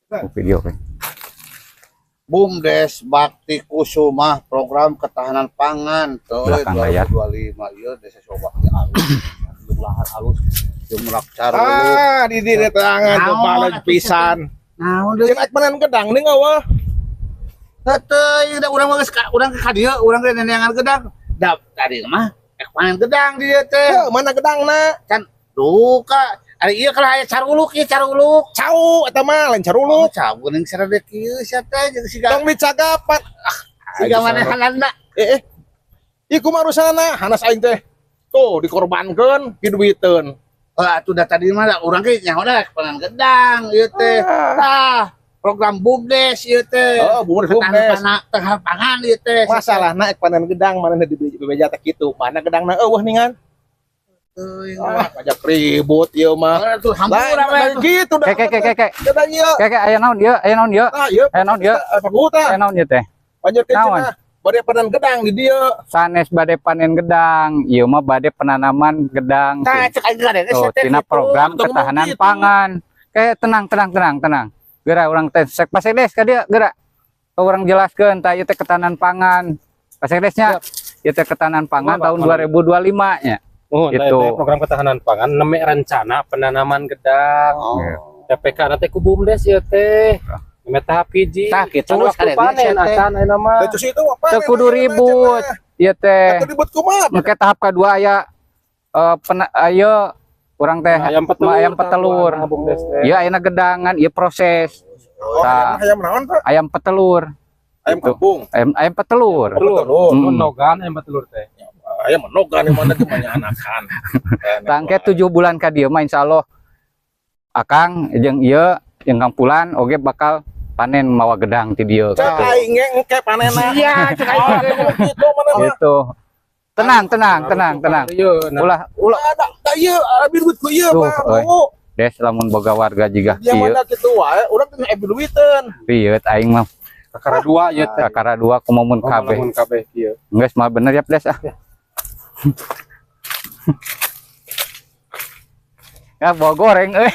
Video kan. BUMDes Bakti Kusuma, program ketahanan pangan tuh. Belakang layar. 2025 ieu Desa Bakti alus, lahan alus jeung merak caruluk. Ah, di dieu tangan tuh Naon baleg atuh? Pisan. Naon deui? Jeung panen gedang nih ngawa. Teu, ieu da urang mah geus urang ka dieu, urang ge neneangan gedang. Da tadi mah ek panen gedang di dieu teh. Heuh, mana gedangna? Can duka. Ari ieu kalau aya caruluk ieu, caruluk. Cau eta mah, lain Oh, caruluk. Cau geuning sarede kieu sia teh jeung siga Tong dicagapan. siga manehanana. Eh, eh. Ieu kumaha urusana? Hanas aing teh. Tuh dikorbankeun, diduiteun. Oh, atuh da tadi mah da urang ge nyaho da panen gedang ieu teh. Tah, program BUMDes ieu teh. Oh, BUMDes, BUMDes. Ketahanan pangan ieu teh. Masalahna ek panen gedang mana di bebeja teh kitu. Mana gedangna euweuh ningan? Teuing. Ah, pajak ribut ieu mah. Atuh hampura we Lain atuh. gitu dah. Ke ke ke ke. Gedang ieu. Ke ke, aya naon ieu? Aya naon ieu? Ah, ieu. Aya naon ieu? Apa kuta? Aya naon ieu teh? Lanjutkeun Naon? cenah. Bade panen gedang di dieu. Sanes bade panen gedang, ieu mah bade penanaman gedang. Tah, cek aing gade Tuh, tina program Tong ngomong ketahanan gitu. Pangan. Kayak tenang, tenang, tenang, tenang. Geura urang teh sek Pak Sekdes ka dieu geura. Urang jelaskeun tah ieu teh ketahanan pangan. Pak Sekdesnya, ieu teh ketahanan pangan Pak, tahun 2025 nya. Oh, Gitu. itu program ketahanan pangan neme rencana penanaman gedang. Oh. TPK nanti ku BUMDes ya teh. Neme tahap hiji. Tah, kitu, Can waktu sadaya panen teh. acan ayeuna mah. Da itu apa? Teu kudu ribut. Ieu teh. Atuh ribut kumaha? Engke tahap kedua aya ayo urang teh Ayam petelur. Ayam petelur. Tahap BUMDes teh. Ieu ayeuna gedangan, ieu proses. Oh, Tah. ayam, ayam naon, Pak? Ayam petelur. Ayam Gitu. kampung. Ayam ayam petelur. Telur. Telur. Menogan ayam petelur teh. Ayam menogan yang mana gimana anakan. Tangke 7 bulan ka dieu mah insyaallah Akang jeung ieu jeung Kang Pulan oge bakal panen mawa gedang ti dieu Cek gitu. aing ge engke panena. Iya, cek aing Ah, gade. gitu mana mah. Gitu. Tenang, tenang, tenang, tenang. Iya, nah. Ulah Ulah ada da ieu abi duit ku ieu, Tuh, Pak. euy. Mau. Des, lamun boga warga jiga Dia kieu mana kitu wae, urang teh abi duiteun. rieut aing mah. Kakara dua ieu teh. Kakara dua kumaha mun Oh, kabeh. lamun kabeh kieu. Geus mah bener ya, Des, ah. Ya bawa goreng euy.